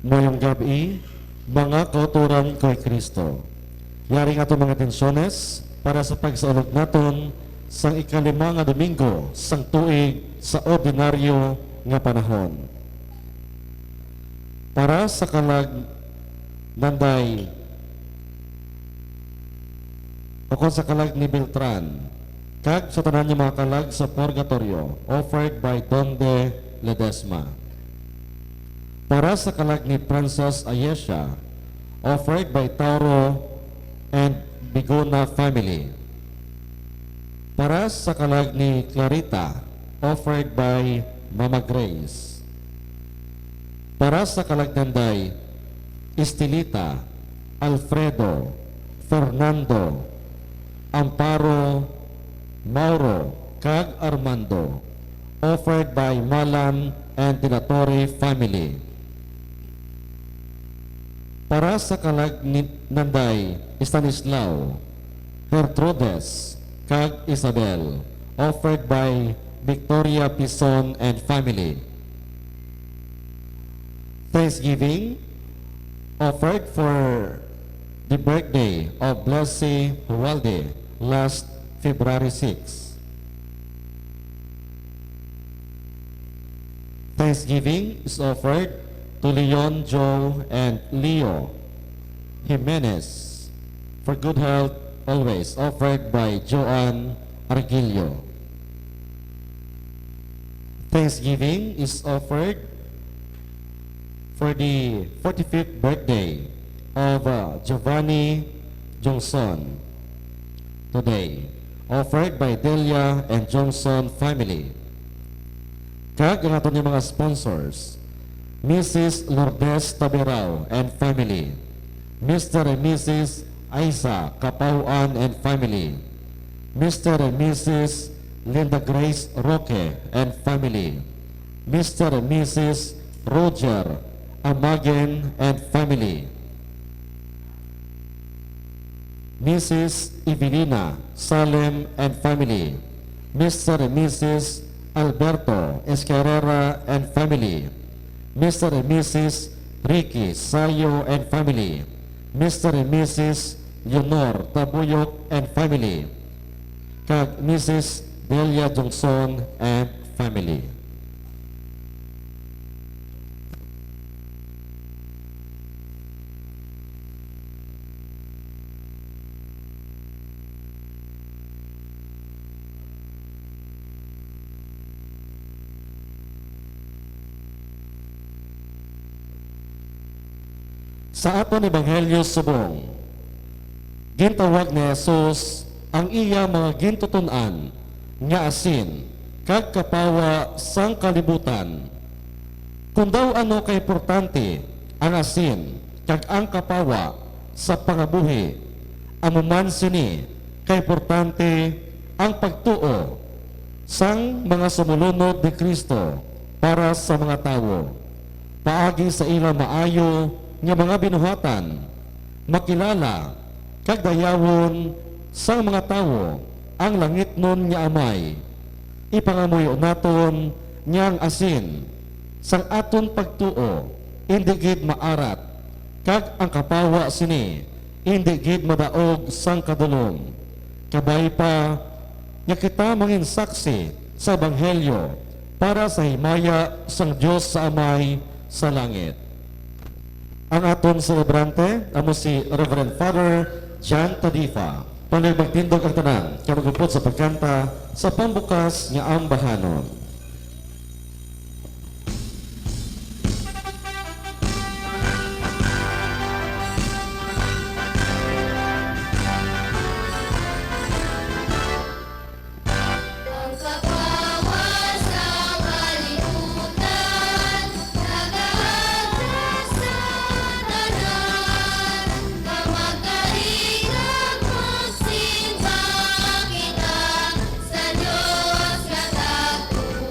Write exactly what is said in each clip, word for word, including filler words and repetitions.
Mayong gab-i, mga kautoran kay Kristo. Yari nga aton mga intensyones para sa pagsaulog naton sang ikalima nga domingo sang tuig sa ordinaryo nga panahon. Para sa kalag nanday o kon sa kalag ni Beltran, kag sa tanan nga mga kalag sa purgatoryo, offered by Donde Ledesma. Para sa kalag ni Princess Ayesha, offered by Tauro and Bigona family. Para sa kalag ni Clarita, offered by Mama Grace. Para sa kalag nanday, Estelita, Alfredo, Fernando, Amparo, Mauro, kag Armando, offered by Malan and De La Torre family. Para sa kalag ni nanday, Estanislao, Gertrudes, kag Isabel, offered by Victoria Pison and family. Thanksgiving offered for the birthday of Blessy Hualde last February six. Thanksgiving is offered to Leon, Joe, and Leo Jimenez for good health always, offered by Joanne Arguillo. Thanksgiving is offered for the forty-fifth birthday of, uh, Giovanni Johnson today, offered by Delia and Johnson family. Kag ang aton nga mga sponsors, Missus Lourdes Taberao and family, Mister and Missus Aiza Capauan and family, Mister and Missus Linda Grace Roque and family, Mister and Missus Roger Amagen and family, Missus Evelina Salem and family, Mister and Missus Alberto Escarrera and family, Mister and Missus Ricky Sayo and family, Mister and Missus Leonor Tabuyok and family, kag Missus Delia Johnson and family. Sa aton ebanghelyo subong, gintawag ni Jesus ang iya mga gintuton-an nga asin kag kapawa sang kalibutan. Kon daw ano kaimportante ang asin kag ang kapawa sa pangabuhi, amo man sini kaimportante ang pagtuo sang mga sumulunod ni Cristo para sa mga tawo, paagi sa ila maayo nga mga binuhatan, makilala kag dayawon sang mga tawo ang langitnon nga Amay. Ipangamuyo naton nga ang asin sang aton pagtuo indi gid maarat, kag ang kapawa sini indi gid madaog sang kadulom. Kabay pa nga kita mangin saksi sa ebanghelyo para sa himaya sang Dios sa Amay sa langit. Ang aton selebrante amo si Reverend Father John Tadifa. Palihog magtindog ang tanan kag mag-upod sa pagkanta sa pambukas nga ambahanon. Ang kapawa sa kalibutan, nagaagra sa tanan, nga magkalingaw magsimba kita sa Dios nga tagpo.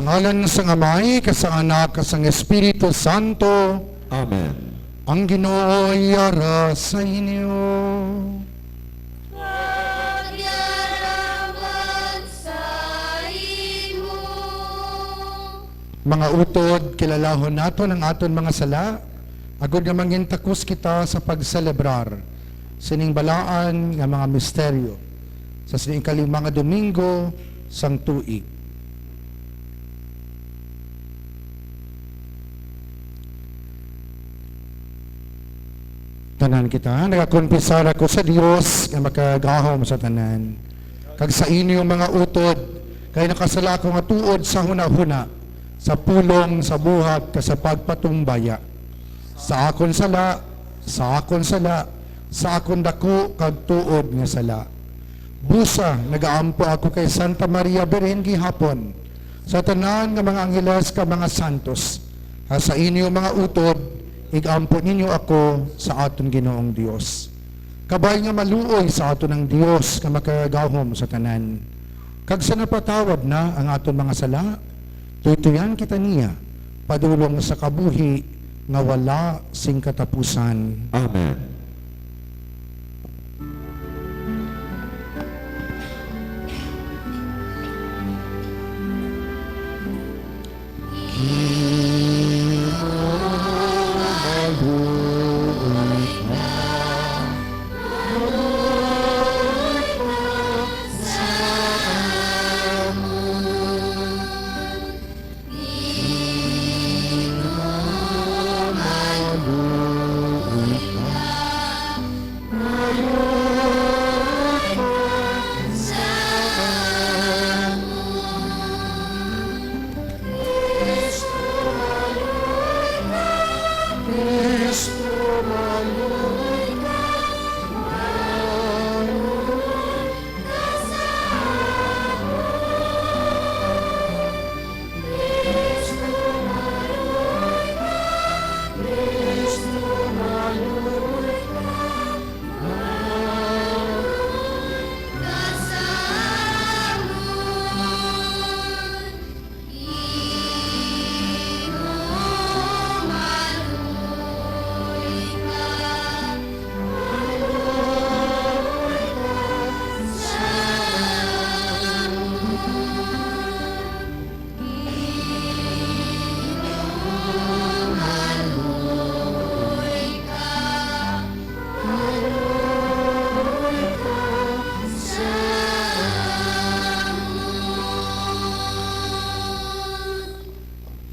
Ngalan sang Amay, kag sang Anak, kag sang Espiritu Santo. Amen. Ang Ginoo yara sa inyo. Kag yara man sa imo. Mga utod, kilalahon naton ang aton mga sala, agod nga mangin takos kita sa pagselebrar sining balaan nga mga misteryo sa sining ikalima nga Domingo sang tuig. Tanan kita, nagakumpisar ako sa Dios nga makagahom sa tanan, kag sa inyo, mga utod, kay nakasala ako nga tuod sa hunahuna, sa pulong, sa buhat, kag sa pagpatumbaya. Sa akon sala, sa akon sala, sa akon daku kag tuod nga sala. Busa, nagaampo ako kay Santa Maria Birhen gihapon, sa tanan nga mga angheles kag mga santos, kag sa inyo, mga utod, ig-ampo ninyo ako sa aton Ginoong Dios. Kabay nga maluoy sa aton ang Dios nga makagagahom sa tanan, kag sa napatawad na ang aton mga sala, tuytuyan kita niya padulong sa kabuhi nga wala sing katapusan. Amen.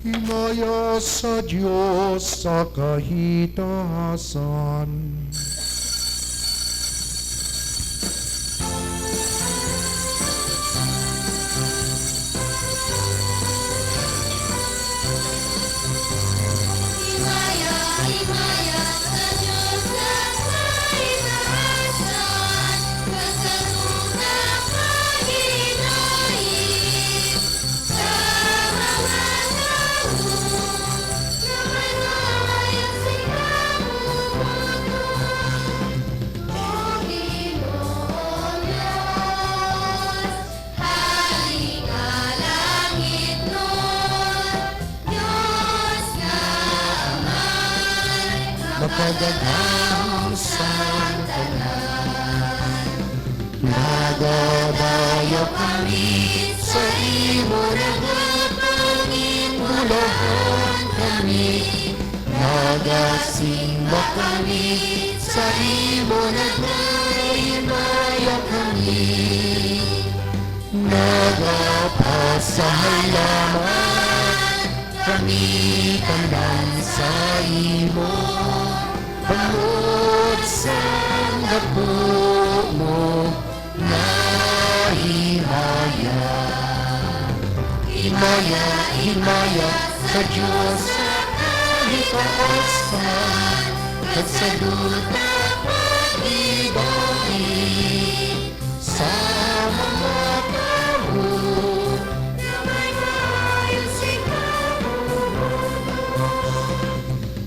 Himaya sa Dios sa kahitasan. Halin ka langitnon, Dios nga Amay, makagagahom sang tanan. Nagadayaw kami sa imo, nagapangin-ulahan kami. Nagasimba kami sa imo, nagahimaya kami. Nagapasalamat kami tanan sa imo, bangod sang daku mo nga himaya. Himaya, himaya sa Dios sa kahitaasan, kag sa duta pagidait sa mga tawo nga may maayo sing kabubuton.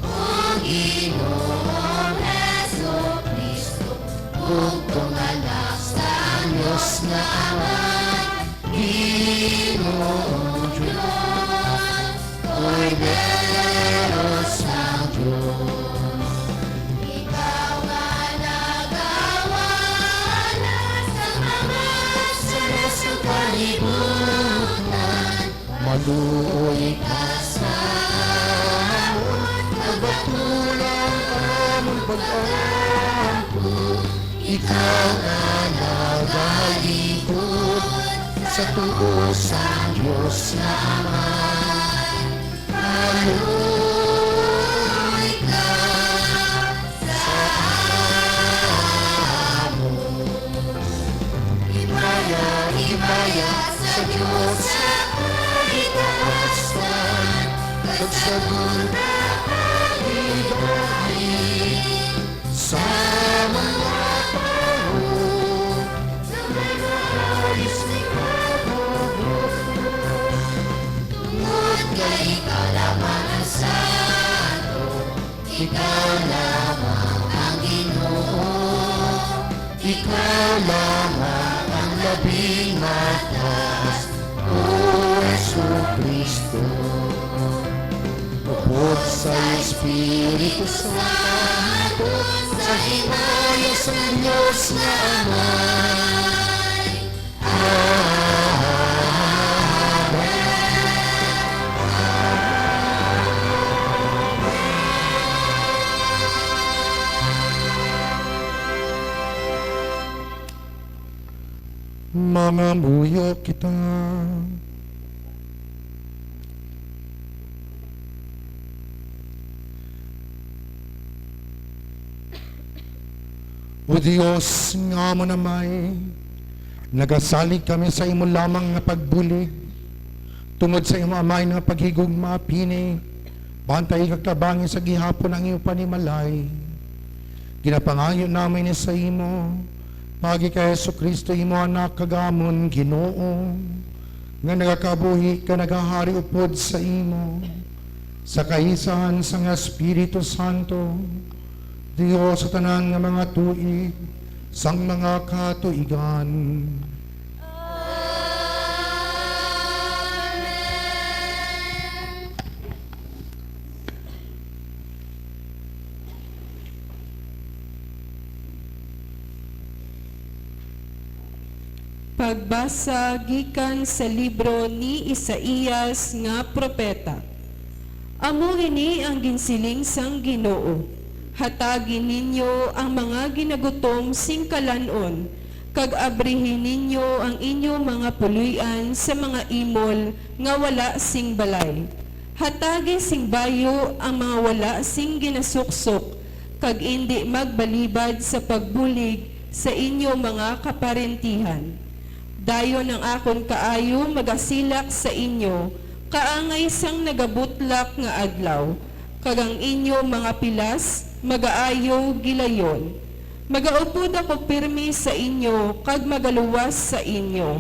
O Ginoong Jesu-Cristo, bugtong Anak sang Dios nga Amay, Ginoo Dios, Kordero sang Dios, ikaw nga nagawala sa mga sala sa kalibutan, maluoy ka sa amon, pagbatula ang amon pag-ampo. Ikaw nga nagalingkod sa tuo sang Dios nga Amay, maluoy ka sa amon. Himaya, himaya sa Dios sa kaitaasan, kag sa gunda pagligay sa mga tawo nga may nais ni Adobo. Tungod kay ikaw lamang ang santo, ikaw lamang ang Ginoo, ikaw lamang ang labing mataas, O Jesu-Cristo. Upod sa Espiritu Santo, sa himaya sang Dios nga Amay. Amen. Mangamuyo kita. O Dios nga amon Amay, nagasalig kami sa imo lamang nga pagbulig, tungod sa imo Amay nga paghigugma, pini, bantay kag tabangi sa gihapon ang imo panimalay. Ginapangayo namin ini sa imo, paagi kay Jesu-Cristo, imo Anak kag amon Ginoo, nga nagakabuhi kag nagahari upod sa imo, sa kaisahan sang Espiritu Santo, Dios sa tanan nga mga tuig, sang mga katuigan. Amen. Pagbasa gikan sa libro ni Isaias nga propeta. Amo ini ang ginsiling sang Ginoo: Hatagi ninyo ang mga ginagutom sing kalan-on, kag abrihi ninyo ang inyo mga puloy-an sa mga imol nga wala sing balay. Hatagi sing bayu ang mga wala sing ginasuksok, kag indi magbalibad sa pagbulig sa inyo mga kaparintihan. Dayon ang akon kaayo magasilak sa inyo, kaangay sang nagabutlak nga adlaw, kag ang inyo mga pilas magaayo gilayon. Magaupod ako pirme sa inyo kag magaluwas sa inyo.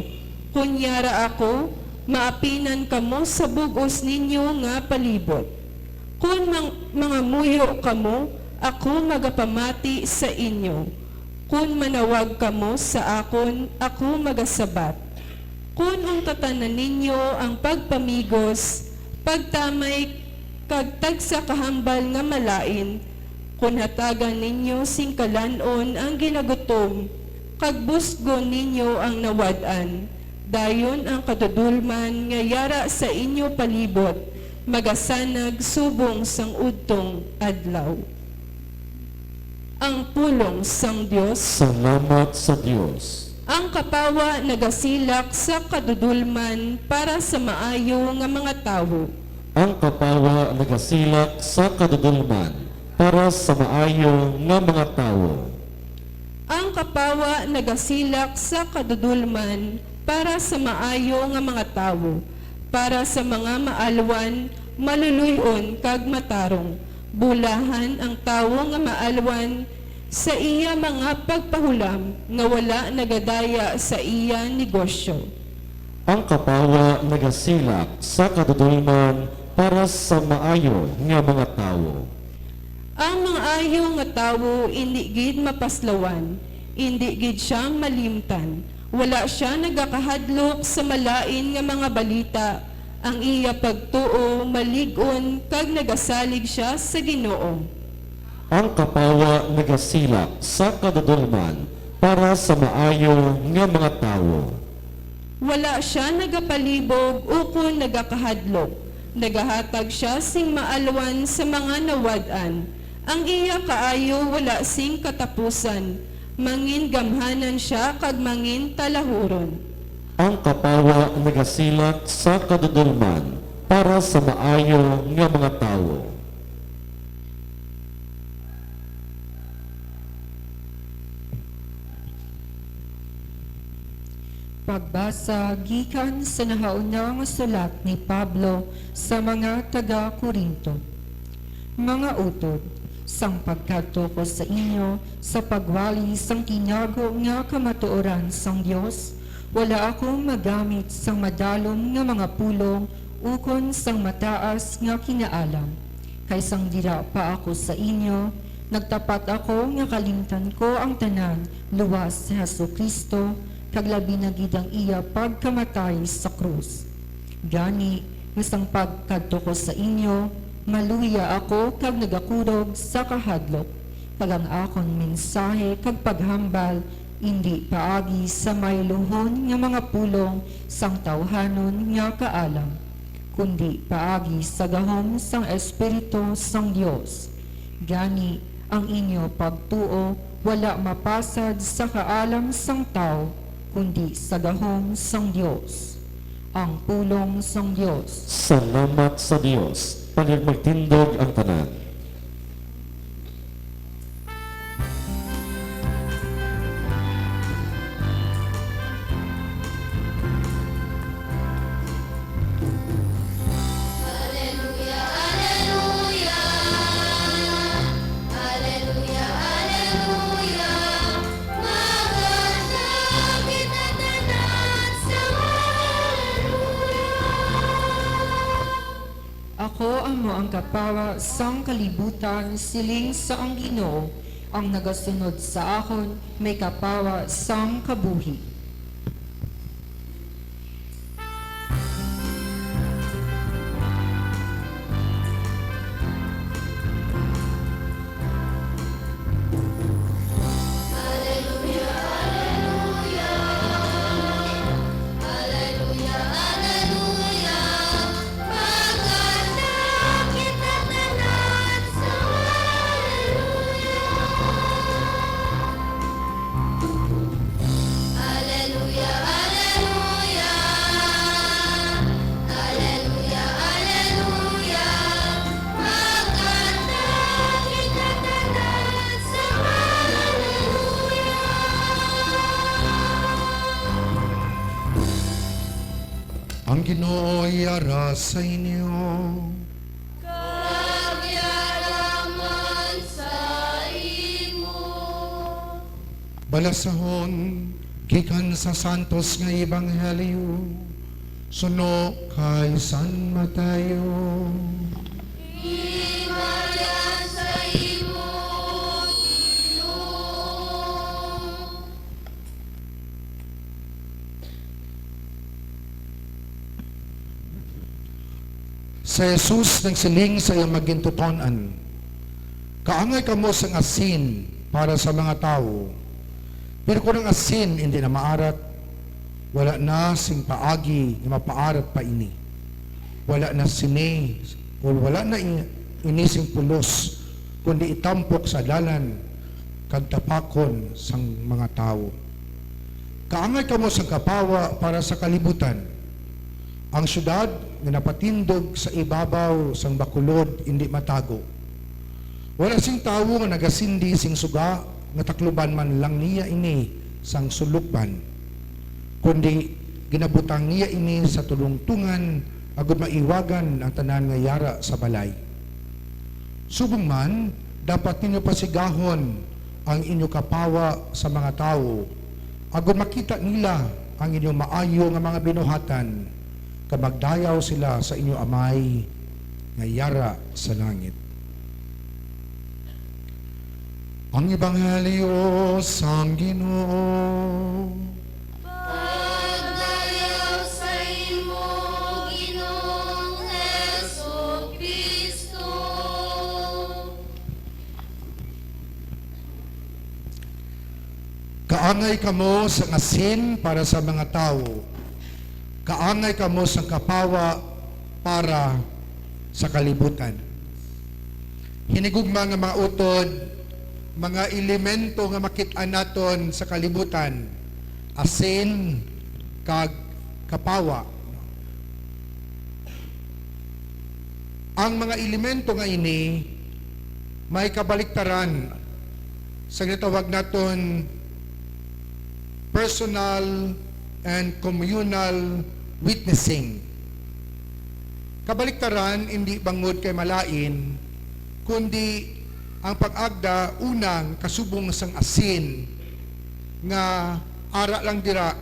Kon yara ako, maapinan kamo sa bug-os ninyo nga palibot. Kon mang-, mangamuyo kamo, ako magapamati sa inyo. Kon manawag kamo sa akon, ako magasabat. Kon untatan na ninyo ang pagpamigos, pagtamay, kag tagsa ka hambal nga malain, kon hatagan ninyo sing kalan-on ang ginagutom, kag busgon ninyo ang nawad-an, dayon ang kadudolman nga yara sa inyo palibot magasanag subong sang udtong adlaw. Ang pulong sang Dios. Salamat sa Dios. Ang kapawa nagasilak sa kadudolman para sa maayo nga mga tawo. Ang kapawa nagasilak sa kadudolman para sa maayo nga mga tawo. Ang kapawa nagasilak sa kadudolman para sa maayo nga mga tawo, para sa mga maalwan, maluloy-on, kag matarong. Bulahan ang tawo nga maalwan sa iya mga pagpahulam, nga wala nagadaya sa iya negosyo. Ang kapawa nagasilak sa kadudolman para sa maayo nga mga tawo. Ang maayo nga tawo indi gid mapaslawan, indi gid sia malimtan. Wala sia nagakahadlok sa malain nga mga balita. Ang iya pagtuo malig-on kag nagasalig sia sa Ginoo. Ang kapawa nagasilak sa kadudolman para sa maayo nga mga tawo. Wala sia nagapalibog ukon nagakahadlok. Nagahatag sia sing maalwan sa mga nawad-an. Ang iya kaayo wala sing katapusan. Mangin gamhanan sia kag mangin talahuron. Ang kapawa nagasilak sa kadudolman para sa maayo nga mga tawo. Pagbasa gikan sa nahauna nga sulat ni Pablo sa mga taga-Corinto. Mga utod, sang pagkadto ko sa inyo sa pagwali sang tinago nga kamatuoran sang Dios, wala ako magamit sang madalom nga mga pulong ukon sang mataas nga kinaalam. Kay sang dira pa ako sa inyo, nagtapat ako nga kalimtan ko ang tanan luwas si Jesu-Cristo, kag labi na gid ang iya pagkamatay sa krus. Gani, nga sang pagkadto ko sa inyo, maluya ako kag nagakurog sa kahadlok, kag ang akon mensahe kag paghambal indi paagi sa mayluhon nga mga pulong sang tawhanon nga kaalam, kundi paagi sa gahom sang Espiritu sang Dios. Gani, ang inyo pagtuo wala mapasad sa kaalam sang tawo, kundi sa gahom sang Dios. Ang pulong sang Dios. Salamat sa Dios. Panig magtindog ang tanan. Aleluya, aleluya. Aleluya, aleluya. Maganta kita tanan sa aleluya. Ako amo ang kapawa sang kalibutan, siling sa ang Ginoo, ang nagasunod sa akon may kapawa sang kabuhi. Aleluya, aleluya. Aleluya, aleluya. Maganta kita tanan sa aleluya. Aleluya, aleluya. Aleluya, aleluya. Maganta kita tanan sa aleluya. Ang Ginoo yara sa inyo. Kag yara man sa imo. Balasahon gikan sa Santos nga Ebanghelyo suno kay San Mateo. Himaya sa imo, Ginoo. Si Jesus nagsiling sa iyang mga gintuton-an, "Kaangay kamo sang asin para sa mga tawo, pero kon ang asin indi na maarat, wala na sing paagi nga mapaarat pa ini. Wala na sini, o wala na i-, ini sing pulos, kundi itampok sa dalan kag tapakon sang mga tawo. Kaangay kamo sang kapawa para sa kalibutan. Ang siyudad nga napatindog sa ibabaw sang bakulod indi matago. Wala sing tawo nga nagasindi sing suga nga takluban man lang niya ini sang sulokban, kundi ginabutang niya ini sa tulongtongan agod maiwagan ang tanan nga yara sa balay. Subong man, dapat ninyo pasigahon ang inyo kapawa sa mga tawo, agod makita nila ang inyo maayo nga mga binuhatan, kag magdayaw sila sa inyo Amay nga yara sa langit." Ang Ebanghelyo sang Ginoo. Kaangay kamo sang asin para sa mga tawo, kaangay kamo sang kapawa para sa kalibutan. Hinigugma nga mga utod, mga elemento nga makit-an naton sa kalibutan, asin kag kapawa. Ang mga elemento nga ini may kabaliktaran sa ginatawag naton personal and communal witnessing. Kabaliktaran, hindi bangod kay malain, kundi ang pag-agda unang kasubong sang asin nga ara lang dira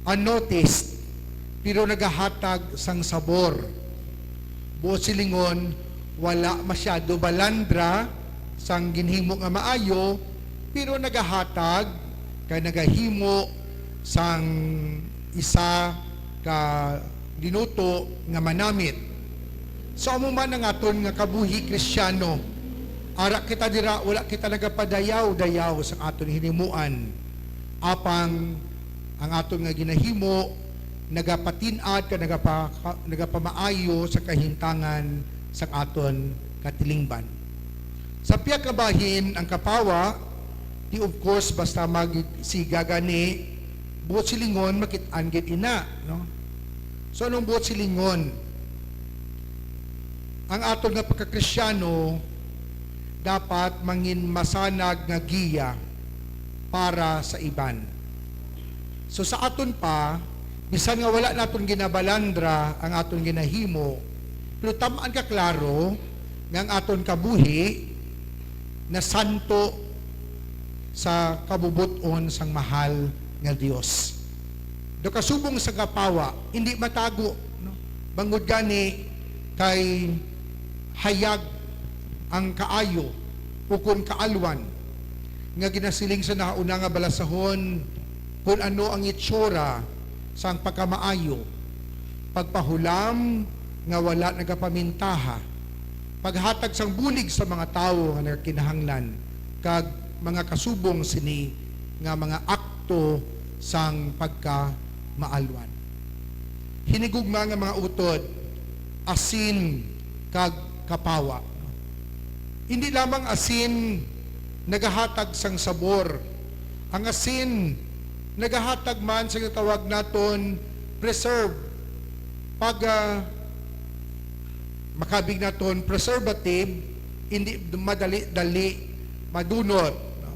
unnoticed, pero nagahatag sang sabor. Buot silingon, wala masyado balandra sang ginhimo nga maayo, pero nagahatag kay nagahimo sang isa ka linuto nga manamit. Sa amo man ang aton nga kabuhi Kristiyano, ara kita dira, wala kita nagapadayaw-dayaw sa aton hinimuan, apang ang aton nga ginahimo nagapatin-ad ka nagapa-, nagapamaayo sa kahimtangan sa aton katilingban. Sa pihak nga bahin, ang kapawa, di, of course, basta magsiga gani, buot silingon, makit-an gid ina, no? So, anong buot silingon? Ang aton nga pagka-Kristiyano dapat mangin masanag nga giya para sa iban. So, sa aton pa, bisan nga wala naton ginabalandra ang aton ginahimo, pero tam-an ka klaro nga ang aton kabuhi nasanto sa kabubot-on sang mahal nga Dios. Daw kasubong sa kapawa, hindi matago, no? Bangod gani kay hayag ang kaayo ukon kaalwan nga ginasiling sa nahauna nga balasahon kun ano ang itsura sang pagkamaayo, pagpahulam nga wala nagapamintaha, paghatag sang bulig sa mga tawo nga nagakinahanglan, kag mga kasubong sini nga mga akto sang pagkamaalwan. Hinigugma nga mga utod, asin kag kapawa. Hindi lamang asin nagahatag sang sabor. Ang asin nagahatag man sa ginatawag naton preserve. Pag, ah, makabig naton preservative, hindi madali-dali madunot, no?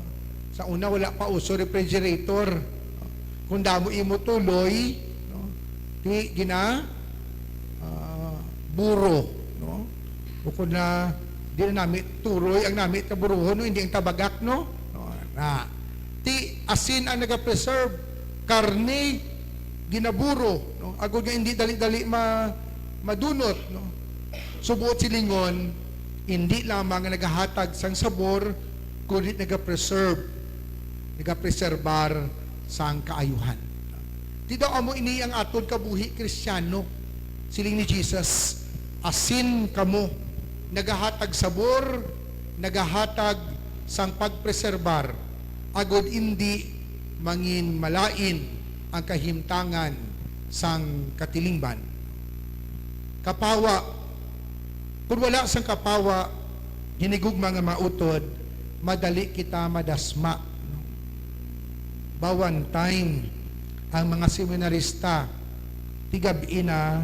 Sa una, wala pa uso refrigerator, no? Kung damo imo tuloy, no? Di gina, ah, buro, no? Bukod na, di na nami turoy ang nami kaburuhon, no? Hindi ang tabagak, no? No, na. Ti asin ang nagapreserve, karne, ginaburo, no? Agod nga hindi dali-dali ma-, madunot, no? So, buot silingon, hindi lamang nga nagahatag sang sabor, kundi nagapreserve, nagapreserbar sang kaayuhan. Ti daw amo ini ang aton kabuhi Kristiyano. Siling ni Jesus, "Asin kamo, nagahatag sabor, nagahatag sang pagpreserbar, agod indi mangin malain ang kahimtangan sang katilingban." Kapawa. Kung wala sang kapawa, hinigugma nga mautod, madali kita madasma. Ba one time, ang mga seminarista, tigab-i na,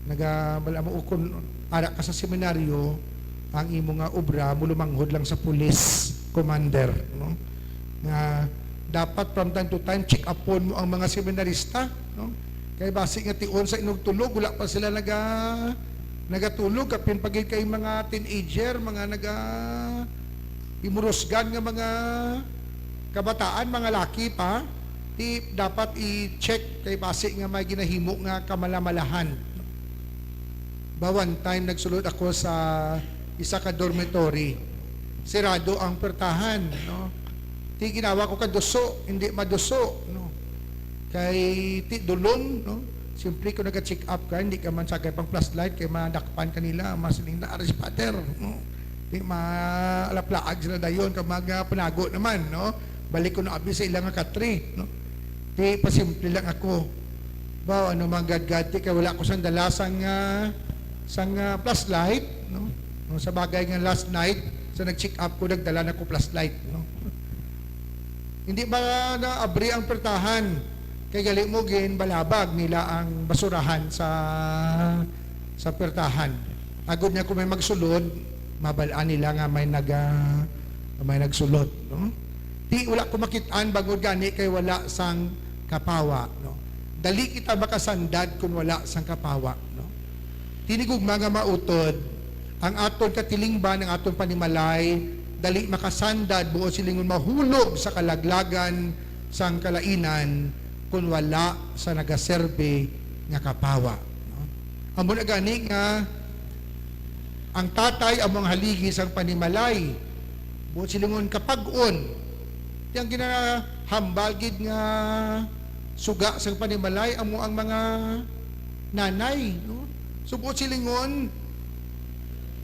naga-, wala mo, kung ara ka sa seminaryo, ang imo nga obra, mulumanghod lang sa police commander, no? Nga dapat from time to time, check upon mo ang mga seminarista, no? Kay basi nga tion sa inugtulog, wala pa sila naga-, nagatulog, kapin pa gid kay mga teenager, mga naga-, imurusgan nga mga kabataan, mga laki pa, ti dapat i-check kay basi nga may ginahimo nga kamalamalahan. Ba, one time nagsulod ako sa isa ka dormitory. Sirado ang pertahan, no? Ti ginawa ko ka duso, hindi maduso, no? Kay ti dulom, no? Siyempre, kung naga-check up ka, hindi ka man sagay pang flashlight, kay madakpan ka nila, masiling na, "Ari si Father," no? Di maalaplaag sila dayon, kag mga panago naman, no? Balik ko na abi sa ila nga katre, no? Ti, pasimple lang ako. Ba, ano man gad-gad, ti, kay wala ko sang dala sang, ah, sang, ah, flashlight, no? No, sa bagay nga last night, sa nag-check up ko, nagdala na ko flashlight, no? Hindi ba naabri ang pertahan? Kay gali mo, ginbalabag nila ang basurahan sa, sa pertahan. Agod nga kung may magsulod, mabal-an nila nga may naga-, may nagsulod, no? Ti, wala ko makit-an bangod gani kay wala sang kapawa, no? Dali kita makasandad kun wala sang kapawa, no? Tinigugma nga mautod, ang aton katilingban, ang aton panimalay, dali makasandad, buot silingon mahulog sa kalaglagan sang kalainan kun wala sa nagaserbi nga kapawa, no? Amo na gani nga ang tatay amo ang haligi sang panimalay. Buot silingon, kapag-on. Ti ang ginahambal gid nga suga sang panimalay amo ang mga nanay, no? So, buot silingon,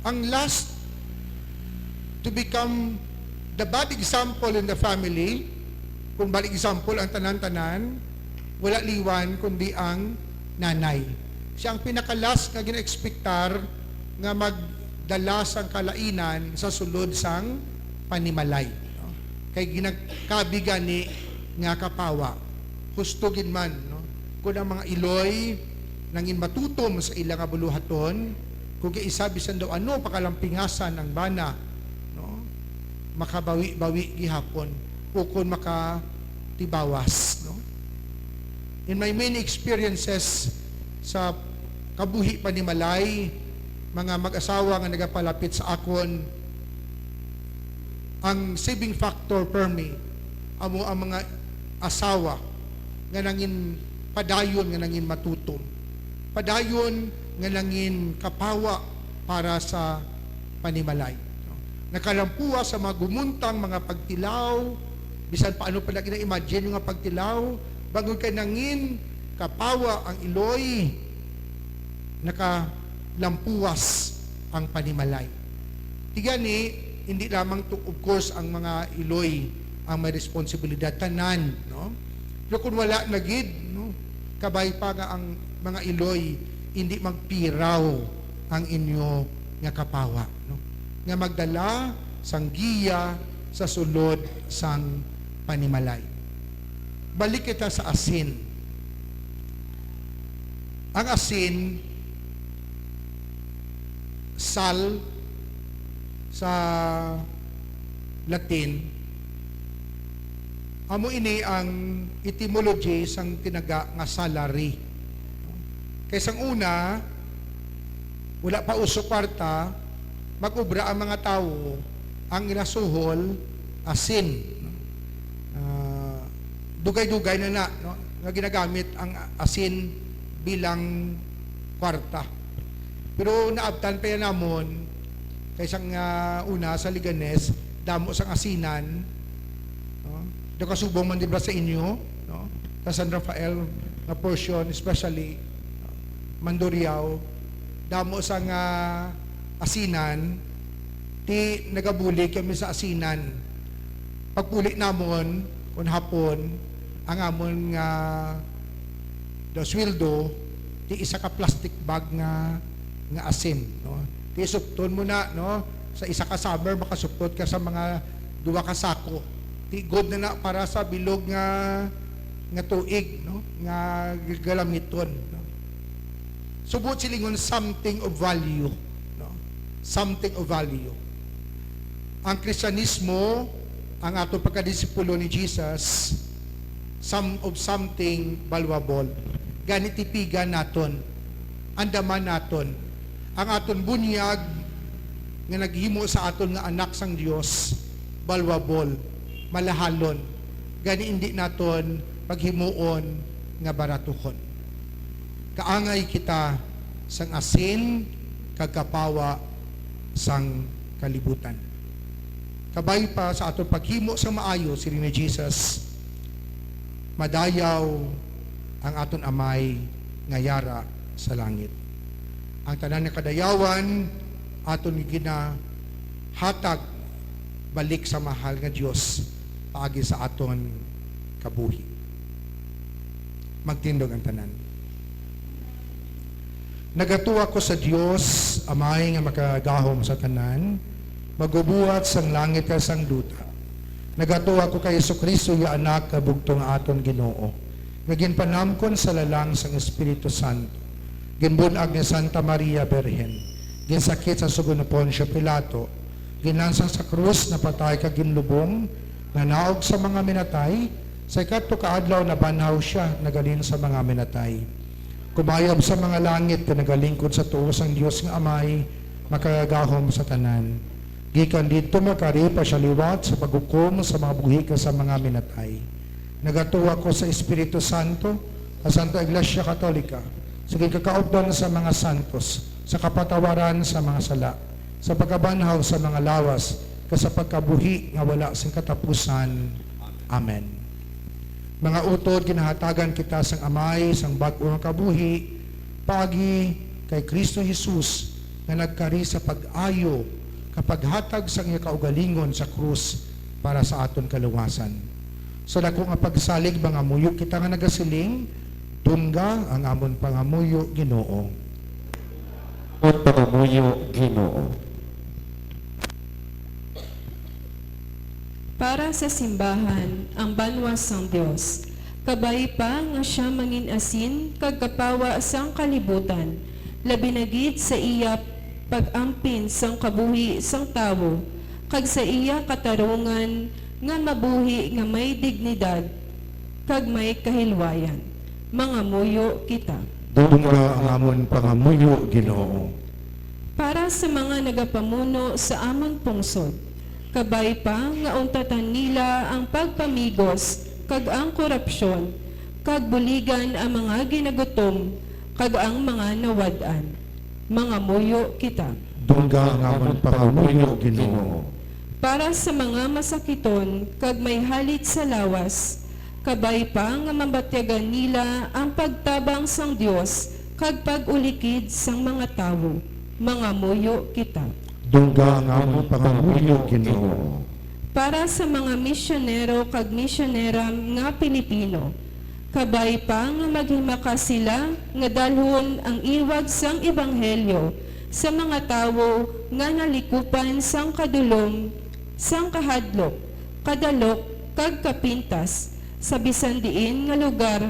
ang last to become the bad example in the family, kung bad example ang tanan-tanan, wala liwan kundi ang nanay. Siya ang pinakalas nga gina-expectar nga magdala sang kalainan sa sulod sang panimalay, no? Kay ginakabi gani nga kapawa. Husto gid man, no? Kun ang mga iloy nangin matutom sa ila nga buluhaton, kung kay isa bisan daw ano pakalampingasan ang bana, no? Makabawi-bawi gihapon, ukon makatibawas, no? In my many experiences sa kabuhi panimalay, mga mag-asawa nga nagapalapit sa akon, ang saving factor permi amo ang mga asawa nga nangin padayon, nga nangin matutom, padayon nga nangin kapawa para sa panimalay, no? Nakalampuwa sa mga gumuntang mga pagtilaw, bisan pa ano pa lagi na-imagine nga pagtilaw, bangod kay nangin kapawa ang iloy, nakalampuwas ang panimalay. Ti gani, hindi lamang to, of course, ang mga iloy ang may responsibilidad, tanan, no? Pero kung wala na gid, no, kabay pa nga ang mga iloy, hindi magpiraw ang inyo nga kapawa, no? Nga magdala sang giya sa sulod sang panimalay. Balik kita sa asin. Ang asin, sal sa Latin, amo ini ang etymology sang tinaga nga salary. Kay sang una, wala pa uso kwarta, mag-obra ang mga tawo, ang ila suhol, asin. Ah, dugay-dugay na na, no, nga ginagamit ang asin bilang kwarta. Pero naabtan pa yan namon, kay sang una sa Leganes, damo sang asinan, no? Daw kasubong man, di ba, sa inyo, no? Sa San Rafael nga portion, especially, Mandurriao, damo sang asinan, ti nagabulig kami sa asinan. Pagpuli namon, kun hapon, ang amon nga daw sweldo, ti isa ka plastic bag nga, nga asin, no? Ti supton mo na, no? Sa isa ka summer, makasupot ka sa mga duha ka sako. Ti good na na para sa bilog nga, nga tuig, no? Nga gagalamiton, no? So, buot silingon, something of value, no? Something of value. Ang Kristiyanismo, ang ato pagkadisipulo ni Jesus, some of something valuable. Gani, tipigan naton, andaman naton ang aton bunyag nga naghimo sa aton nga anak sang Dios, valuable, malahalon. Gani, indi naton paghimuon nga baratuhon. Kaangay kita sang asin kag kapawa sang kalibutan. Kabay pa sa aton paghimo sang maayo, siling ni Jesus, madayaw ang aton Amay nga yara sa langit. Ang tanan nga kadayawan aton ginahatag balik sa mahal nga Dios, paagi sa aton kabuhi. Magtindog ang tanan. Nagatuo ako sa Dios, Amay nga makagahom sa tanan, magbubuhat sang langit kag sang duta. Nagatuo ako kay Jesu-Cristo, iya Anak, nga bugtong nga aton Ginoo, nga ginpanamkon sa lalang sang Espiritu Santo, ginbun-ag ni Santa Maria Birhen, ginsakit sa sugo ni Poncio Pilato, ginlansang sa krus, napatay kag ginlubong, nanaog sa mga minatay, sa ikatlo ka adlaw nabanhaw sia, naghalin sa mga minatay. Kumayab sa mga langit, kag nagalingkod sa tuo sang Dios nga Amay, makagagahom sa tanan. Gikan didto magkari pa sia liwat sa paghukom sa mga buhi kag sa mga minatay. Nagatuo ako sa Espiritu Santo, sa Santa Iglesia Katolika, sa ginkaupdan sa mga santos, sa kapatawaran sa mga sala, sa pagkabanhaw sa mga lawas, kag sa pagkabuhi nga wala sing katapusan. Amen. Mga utod, ginahatagan kita sang Amay sang bag-o nga kabuhi paagi kay Cristo Jesus, nga nagkari sa pag-ayo kag paghatag sang iya kaugalingon sa krus para sa aton kaluwasan. Sa dako nga pagsalig, mangamuyo kita nga nagasiling, "Dungga ang amon pangamuyo, Ginoo." Ang pangamuyo, Ginoo. Para sa simbahan, ang banwa sang Dios, kabay pa nga sia mangin-asin kag kapawa sang kalibutan, labi na gid sa iya pag-ampin sang kabuhi sang tawo, kag sa iya katarungan nga mabuhi nga may dignidad kag may kahilwayan. Mangamuyo kita. Dungga ang amon pangamuyo, Ginoo. Para sa mga nagapamuno sa amon pungsod, kabay pa nga untatan nila ang pagpamigos kag ang korupsyon, kag buligan ang mga ginagutom kag ang mga nawad-an. Mangamuyo kita. Dungga ang amon pangamuyo, Ginoo. Para sa mga masakiton kag may halit sa lawas, kabay pa nga mabatyagan nila ang pagtabang sang Dios kag pag-ulikid sang mga tawo. Mangamuyo kita. Dungga ang amon pangamuyo, Ginoo. Para sa mga misyonero kag misyonera nga Pilipino, kabay pa nga maghimakas sila nga dalhon ang iwag sang ebanghelyo sa mga tawo nga nalikupan sang kadulom, sang kahadlok, kadalok, kag kapintas sa bisan diin nga lugar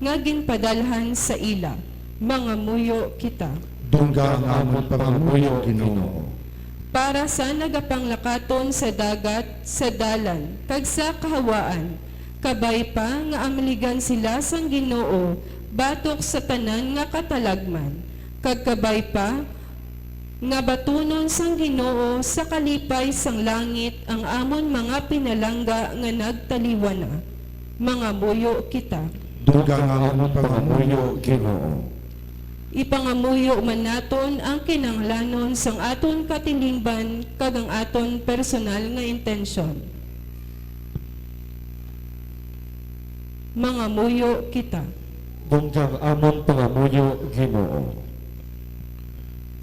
nga ginpadalhan sa ila. Mangamuyo kita. Dungga ang amon pangamuyo, Ginoo. Para sa nagapanglakaton sa dagat, sa dalan, kag sa kahawaan, kabay pa nga amligan sila sang Ginoo batok sa tanan nga katalagman, kag kabay pa nga batunon sang Ginoo sa kalipay sang langit ang amon mga pinalangga nga nagtaliwan na. Mangamuyo kita. Dungga ang amon pangamuyo, Ginoo. Ipangamuyo man naton ang kinahanglanon sang aton katilingban kag ang aton personal nga intensyon. Mangamuyo kita. Dungga ang amon pangamuyo, Ginoo.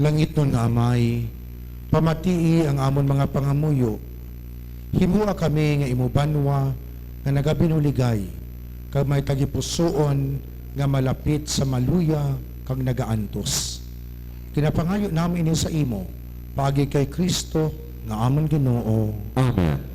Langitnon nga Amay, pamatii ang amon mga pangamuyo. Himoa kami nga imo banwa nga nagabinuligay, kag may tagipusoon nga malapit sa maluya kag nagaantos. Ginapangayo namon ini sa imo, paagi kay Cristo nga amon Ginoo. Amen.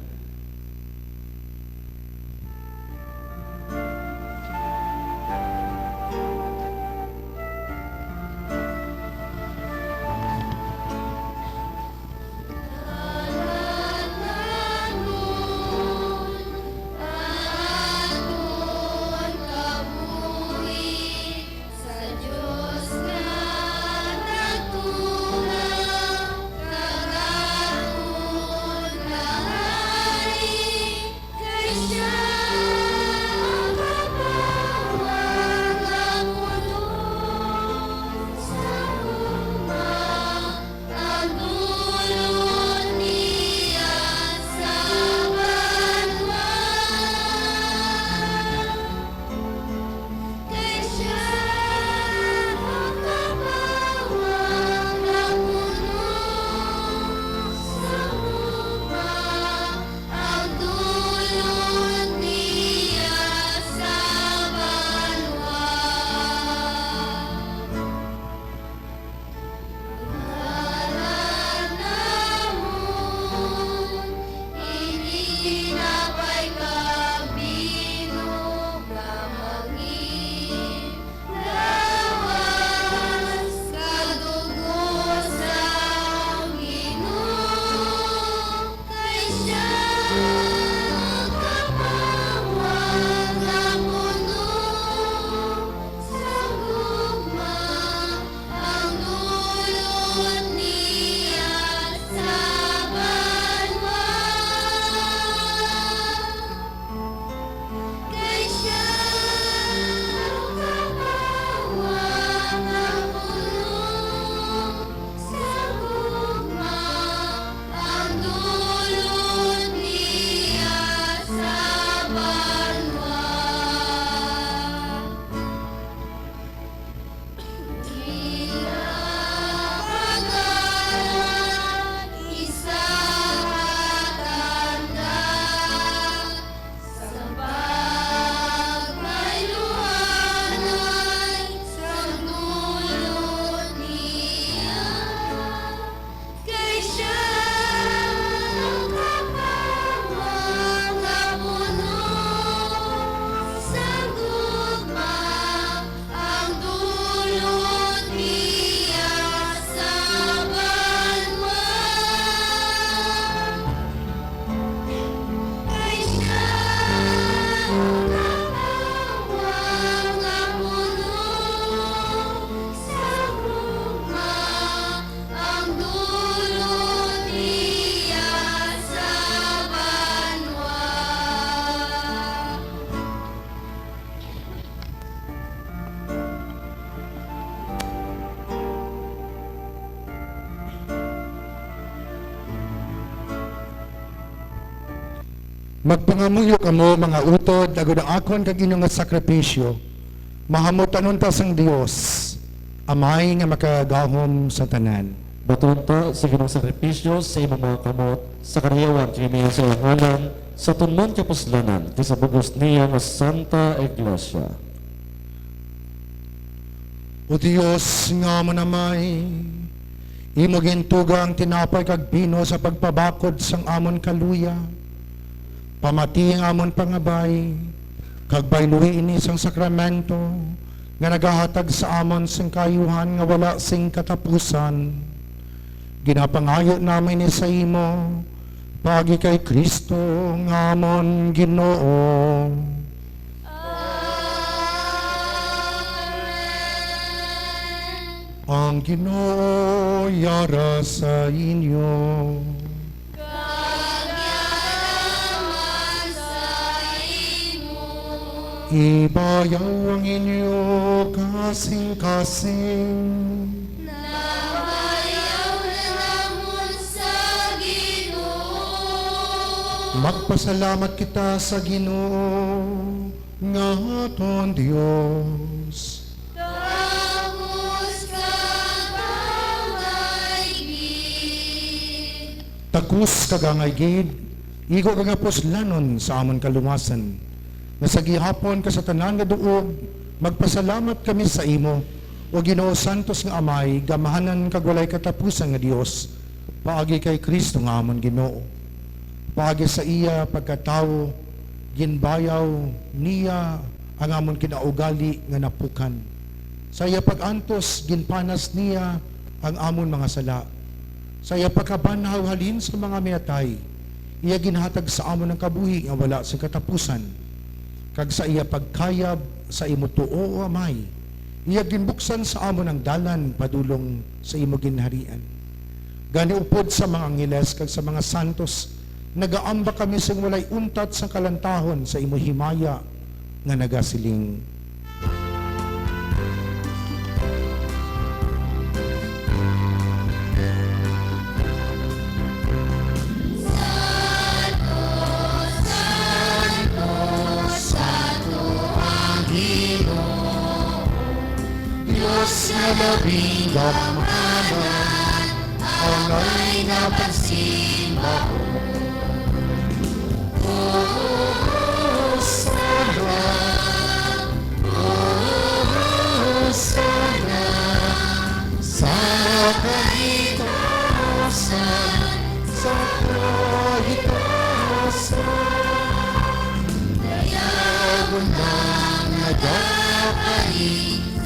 Magpangamuyo kamo, mga utod, agod ang akon kag inyo nga sakripisyo mahamut-an unta sang Dios, Amay nga makagagahom sa tanan. Baton ta sa Ginoong sakripisyo sa imong mga kamot, sa karayawan kag iyang sa iyang ngalan, sa tunman kapuslanan, kag sa bug-os niya nga Santa Iglesia. O Dios nga amon Amay, imo gintuga ang tinapay kag bino sa pagpabakod sang amon kaluya. Pamati ang amon pangabay, kag bayluhi ini sang sakramento nga nagahatag sa amon sing kaayuhan nga wala sing katapusan. Ginapangayo namin ini sa imo, paagi kay Cristo nga amon Ginoo. Amen. Ang Ginoo yara sa inyo. Kag yara man sa imo. Ibayaw ang inyo kasing-kasing. Nabayaw na namon sa Ginoo. Magpasalamat kita sa Ginoo nga aton Dios. Takos kag angay gid. Takos kag angay gid, igo kag kapuslanon sa amon kaluwasan, nga sa gihapon kag sa tanan nga duog magpasalamat kami sa imo, O Ginoo, santos nga Amay, gamhanan kag walay katapusan nga Dios, paagi kay Cristo nga amon Ginoo. Paagi sa iya pagkatawo, ginbayaw niya ang amon kinaugali nga napukan. Sa iya pag-antos, ginpanas niya ang amon mga sala. Sa iya pagkabanhaw halin sa mga minatay, iya ginhatag sa amon ang kabuhi nga wala sing katapusan. Kag sa iya pagkayab sa imo tuo, O Amay, iya ginbuksan sa amon ang dalan padulong sa imo ginharian. Gani, upod sa mga angheles kag sa mga santos, nagaambak kami sing walay untat sang kalantahon sa imo himaya nga nagasiling: Dios nga labing gamhanan, angay nga pagsimba. Hosanna, Hosanna, sa kahitasan, sa kahitasan. Dayagon lang nga dapat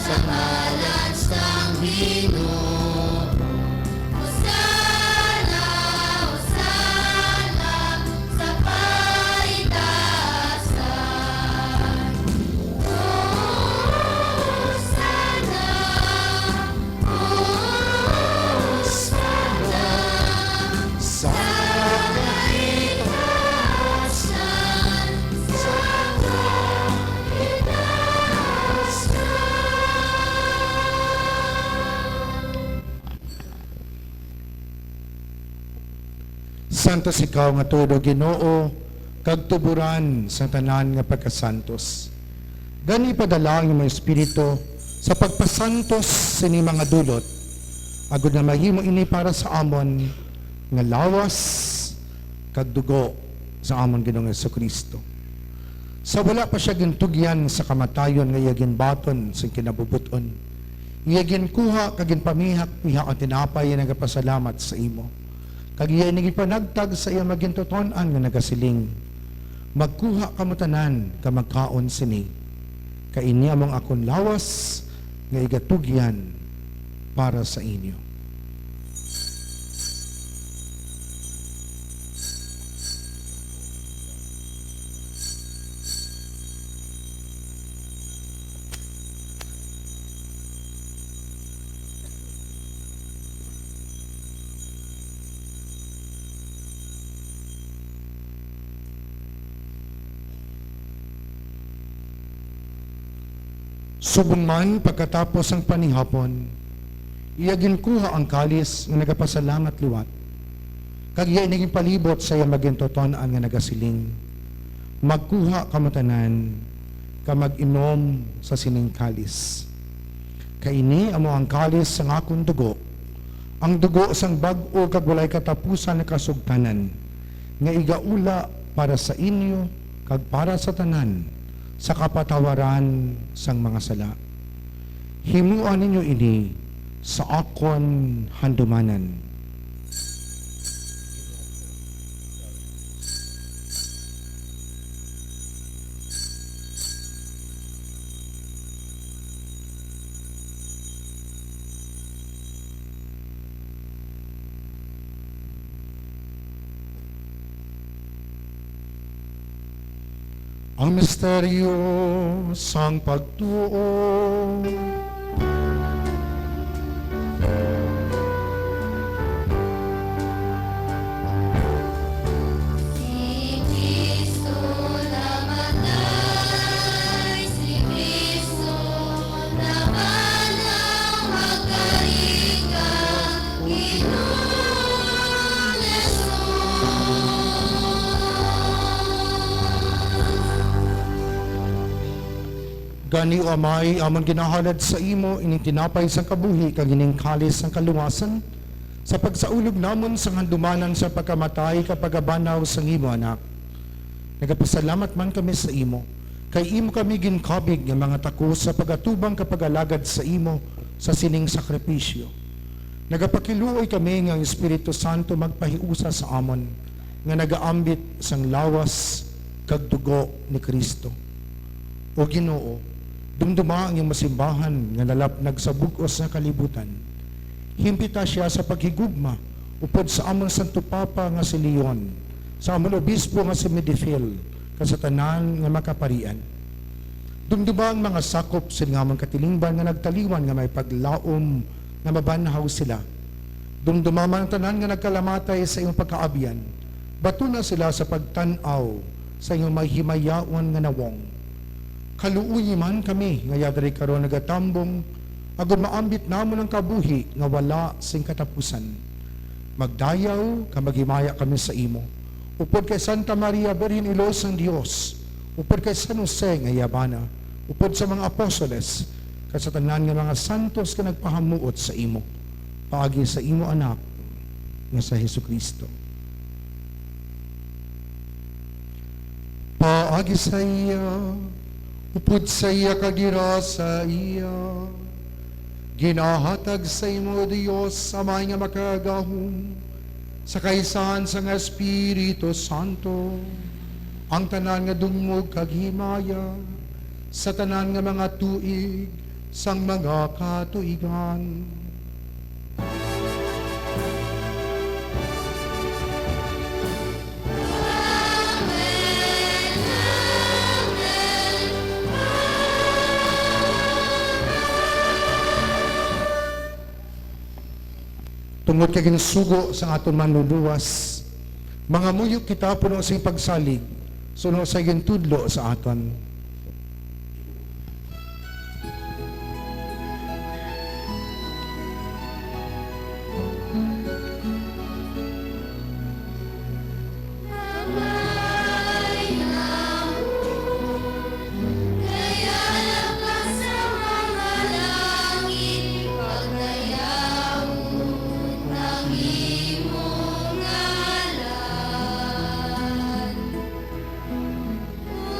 sa ngalan sang Ginoo. Hosanna, Hosanna sa kaitaasan. Hosanna, Hosanna sa kaitaasan, sa kaitaasan. Santos ikaw nga tuod, O Ginoo, kag tuboran sang tanan nga pagkasantos. Gani, ipadala ang imong Espiritu sa pagpasantos sini mga dulot, agod nga mahimo ini para sa amon nga lawas kag dugo sa amon Ginoong Jesu-Cristo. Sa wala pa sia gintugyan sa kamatayon nga iya ginbaton sing kinabubot-on, iya ginkuha kag ginpamihak-pihak ang tinapay nga nagapasalamat sa imo, kag iya ini ginpanagtag sa iya magintuton-an nga nagasiling: Magkuha kamo tanan kag magkaon sini, kay ini amo ang akon lawas nga igatugyan para sa inyo. Subong man, pagkatapos sang panihapon, iya ginkuha ang kalis nga nagapasalamat liwat, kag iya ini ginpalibot sa iya magintuton-an nga nagasiling: Magkuha kamo tanan, kag mag-inom sa sining kalis. Kay ini amo ang kalis sang akon dugo, ang dugo sang bag-o kag walay katapusan nga kasugtanan, nga igaula para sa inyo kag para sa tanan sa kapatawaran sang mga sala. Himoa ninyo ini sa akon handumanan. Ang misteryo sang pagtuo. Si Cristo namatay, si Cristo nabanaw, magkari ka, Ginoong Jesus. Gani, O Amay, amon ginahalad sa imo ining tinapay sang kabuhi kag ining kalis sang kaluwasan, sa pagsaulog namon sang handumanan sa pagkamatay kag pagkabanaw sang imo Anak. Nagapasalamat man kami sa imo, kay imo kami ginkabig nga mga takos sa pag-atubang kag pag-alagad sa imo sa sining sakripisyo. Nagapakiluoy kami nga ang Espiritu Santo magpahiusa sa amon nga nagaambit sang lawas kag dugo ni Cristo. O Ginoo, dumduma ang imo simbahan nga nalapnag sa bug-os nga kalibutan. Himpita sia sa paghigugma upod sa amon Santo Papa nga si Leon, sa amon Obispo nga si Medifil, kag sa tanan nga mga kaparian. Dumduma ang mga sakop sini nga amon katilingban nga nagtaliwan nga may paglaom nga mabanhaw sila. Dumduma man ang tanan nga nagkalamatay sa imong pagkaabyan. Batuna sila sa pagtan-aw sa imong may himayaon nga nawong. Kaluoyi man kami nga yadri karon nagatambong, agod maambit namon ang kabuhi nga wala sing katapusan. Magdayaw kag maghimaya kami sa imo, upod kay Santa Maria, Birhen Iloy sang Dios, upod kay San Jose nga iya bana, upod sa mga apostoles, kag sa tanan nga mga santos nga nagpahamuot sa imo, paagi sa imo Anak nga si Jesu-Cristo. Paagi sa iya, upod sa iya, kag gira sa iya, ginahatag sa imo, Dios Amay nga Makagagahom, sa kaisahan sang Espiritu Santo, ang tanan nga dungog kag himaya sa tanan nga mga tuig sang mga katuigan. Tungod kay ginsugo sang aton Manlulowas, mangamuyo kita puno sing pagsalig suno sa gintudlo sa aton.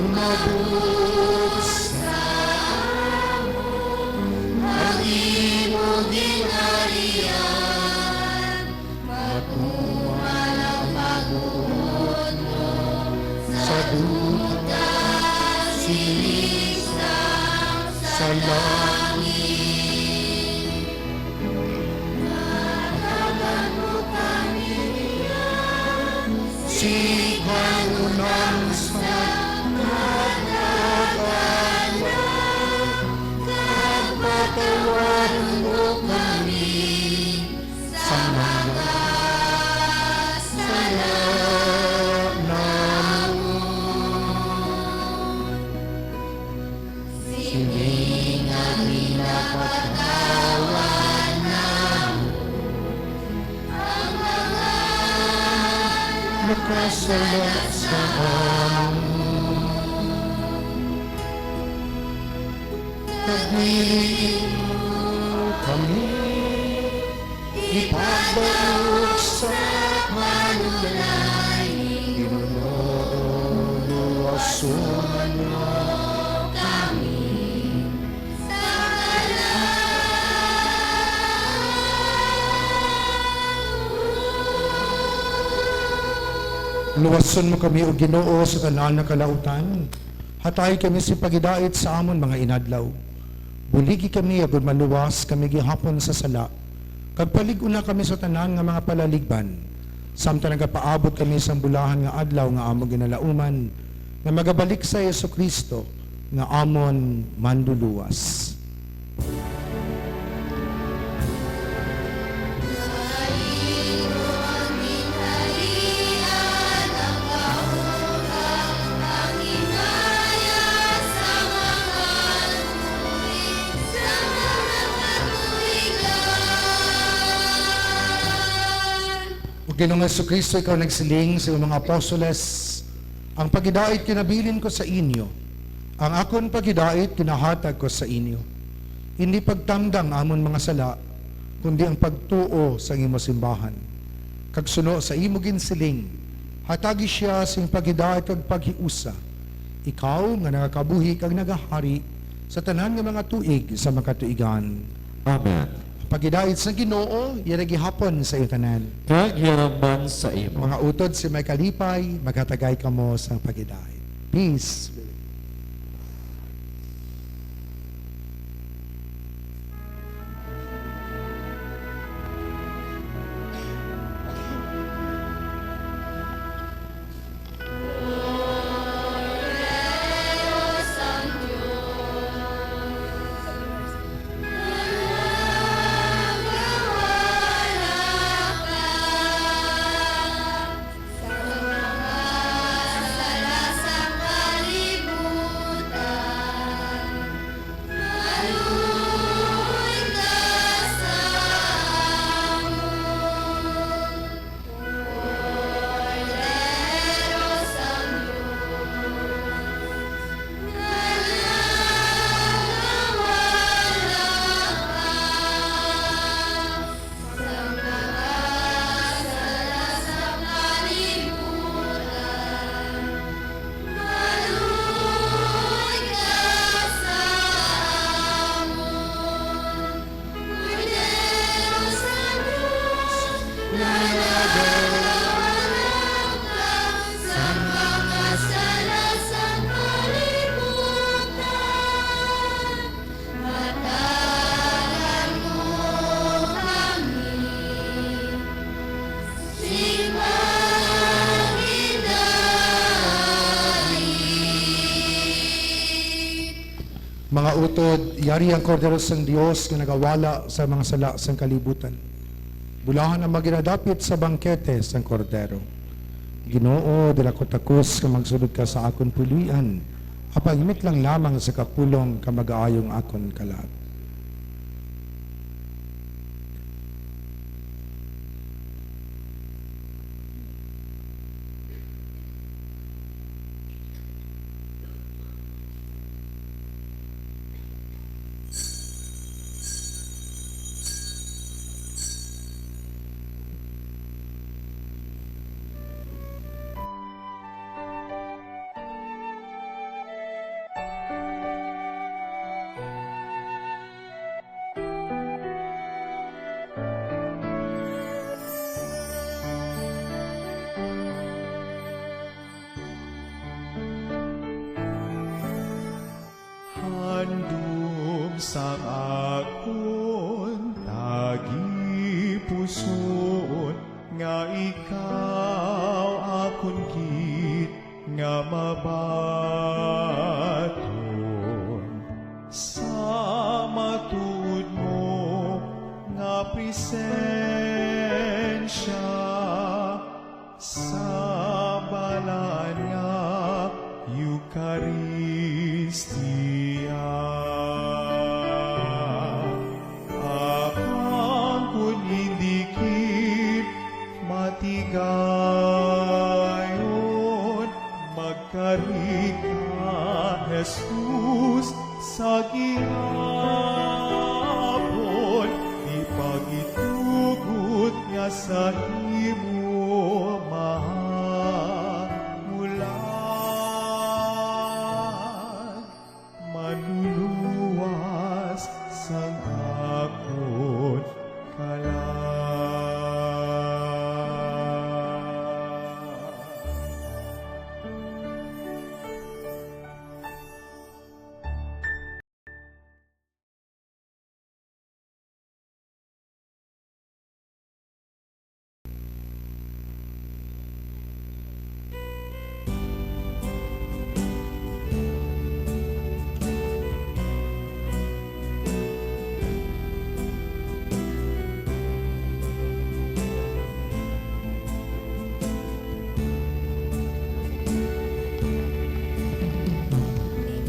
Umabot sa amon ang imo ginharian, matuman ang pagbuot mo sa duta siling sang sa langit. Natagan mo kami niya, sing kanunang sa natagan na, kag patawaron mo kami sa mga sala namon. Sini nga ginapatawad namon ang mga nakasala sa amon. Kami ipagbarog sa kalugayan, Ginoo, luwason mo kami. Luwason mo kami, O Ginoo, sa tanan nga kalautan. Hatayi kami sing paghidait sa amon mga inadlaw. Buligi kami agod maluwas kami gihapon sa sala, kag palig-una kami sa tanan nga mga palaligban, samtang nagapaabot kami sang bulahan nga adlaw nga amon ginalauman, nga magabalik si Jesu-Cristo nga amon Manluluwas. O Ginoong Jesu-Cristo, ikaw nagsiling sa imong mga apostoles, "Ang paghidait kinabilin ko sa inyo, ang akon paghidait kinahatag ko sa inyo." Indi pagtamdang amon mga sala, kundi ang pagtuo sa imo simbahan. Kag suno sa imo ginsiling, hatagi sia sing paghidait kag paghiusa, ikaw nga nagakabuhi kag nagahari sa tanan nga mga tuig sa makatuigan. Amen. Paghidait sa Ginoo, yara gihapon sa iyo tanan. Kag yara man sa imo. Mga utod, si may kalipay, maghatagay kamo sang paghidait. Peace. Mga utod, yari ang Kordero sang Dios nga nagawala sa mga sala sang kalibutan. Bulahan ang mga ginadapit sa bangkete sang Kordero. Ginoo, dili ako takos nga magsulod ka sa akon puloy-an, apang himit lang lamang sa kapulong ka magaayong akon kalag. Handom sang akon tagipusoon, nga ikaw akon gid nga mabaton sa matuod mo nga presensya sa balaan nga Eukaristia. Apang kon hindi gid matigayon, magkari ka Ang akon kalag.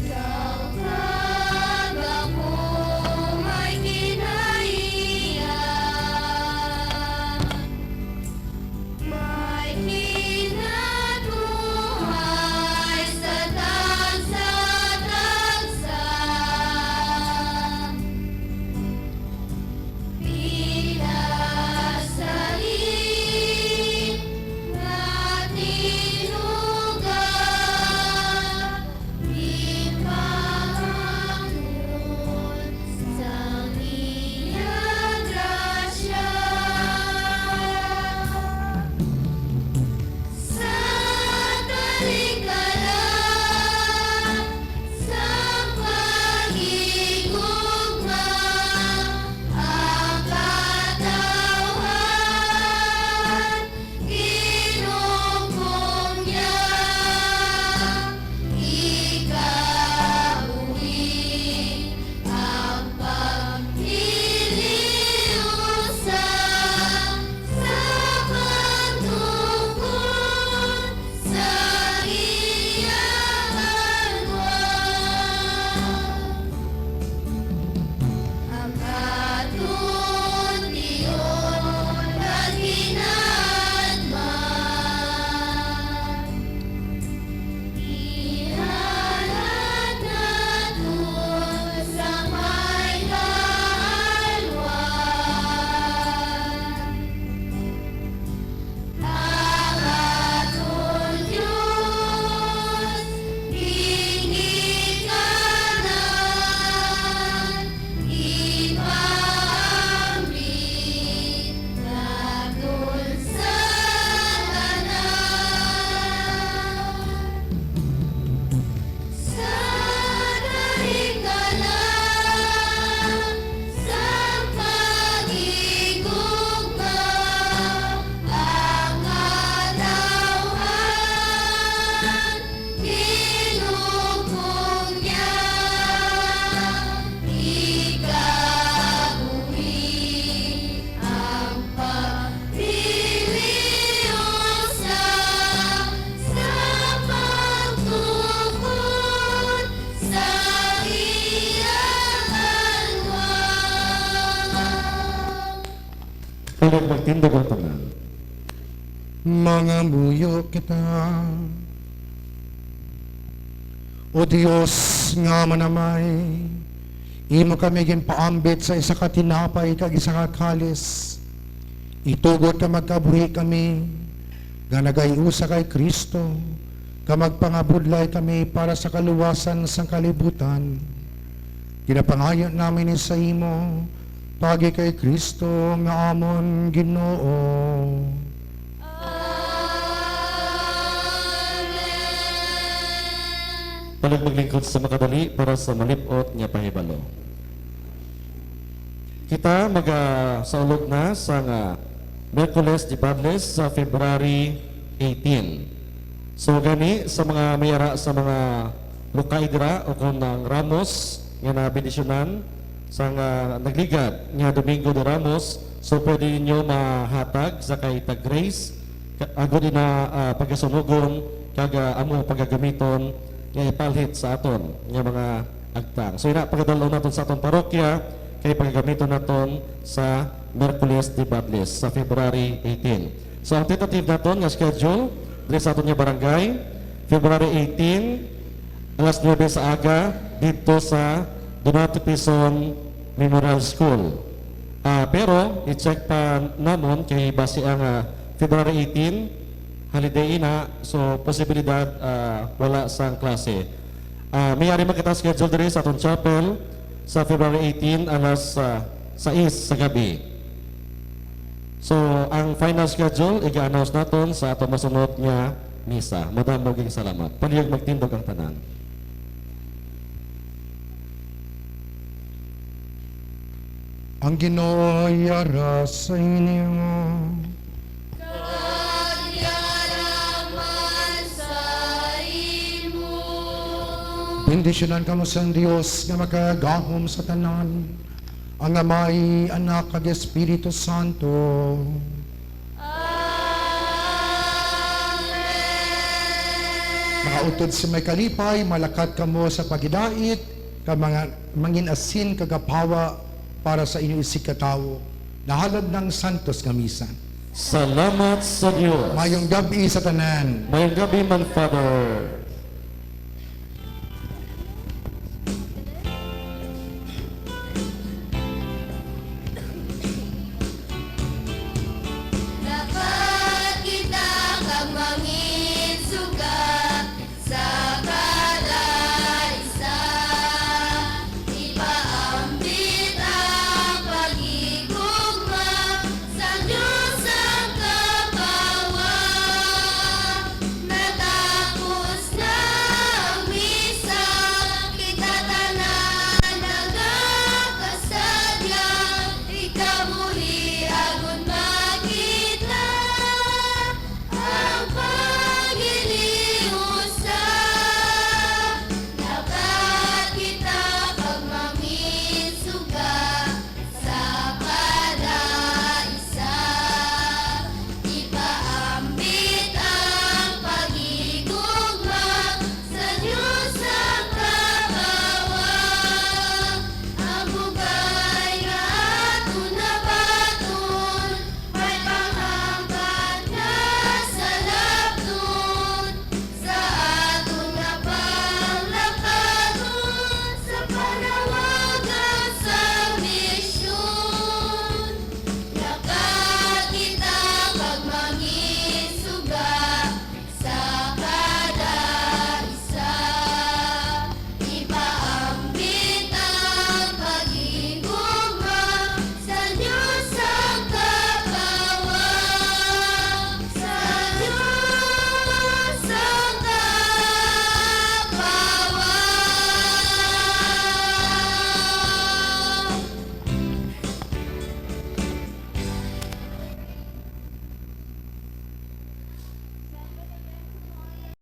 Ikaw kag ako may kinaiya, may kinabuhay sa tagsa-tagsa. Pinasalig nga tinuga, ginpamangkot sang iya grasya. Sa talikala sang paghigugma, ang katawhan ginugmong niya. Ikabuhi ang pagpiliusa sa pagtugon sa iya banwa. Ang aton tion nga ginadman. Ihalat naton sa may kaalwan. Ang aton Dios, ginikanan, ipaambit naton sa tanan. Sa kahingala sang paghigugma, ang katawhan ginugmong niya. Ikabuhi ang pagpiliusa sa pagtugon sa iya banwa. Kalag magtindog ang tanan. Mangamuyo kita. O Dios nga manamay, imo kami ginpaambit sa isa ka tinapay kag isa ka kalis. Itugot nga magkabuhi kami nga nagaiusa kay Cristo, nga magpangabudlay kami para sa kaluwasan sang kalibutan. Ginapangayo namin ini sa imo, paagi kay Cristo nga amon Ginoo. Amen. Palag maglingkod sa makadali para sa malip-ot nga pahibalo. Kita magasaulog na sa nga Miyerkules de Badles sa February eighteen. So, gani, sa mga may ara sa mga lukay dira, o kung ang Ramos nga nabendisyonan sa nga nagligad nga Domingo de Ramos, so pwede ninyo mahatag sa kay tag grace, ka-, agod ina, ah, pagasunugon kag, ah, amo pagagamiton nga ipalhit sa aton nga mga agtang. So, ina, pagadal-on naton sa aton parokya, kay pagagamiton naton sa Miyerkules de Badles sa February eighteen. So, ang tentative naton nga schedule diri sa aton nga barangay, February eighteen, alas nuebe sa aga, didto sa Donato Pizon Memorial School. Ah, pero i-check pa namon kay basi ang, ah, February eighteen, holiday ina, so posibilidad, ah, wala sang klase. Ah, may ari man kita schedule diri sa aton chapel, sa February eighteen, alas, ah, sais sa gabi. So, ang final schedule, iga-announce naton sa ato masunod nga misa. Madamo gid salamat. Palihog magtindog ang tanan. Ang Ginoo yara sa inyo. Kag yara man sa imo. Bendisyonan kamo sang Dios nga makagagahom sa tanan, ang Amay, Anak, kag Espiritu Santo. Amen. Mga utod sa may kalipay, malakat kamo sa paghidait, kag mga mangin-asin kag apawa para sa inyo isigkatawo. Nahalad na ang santos nga misa. Salamat sa Dios. Mayong gab-i sa tanan. Mayong gab-i man, Father.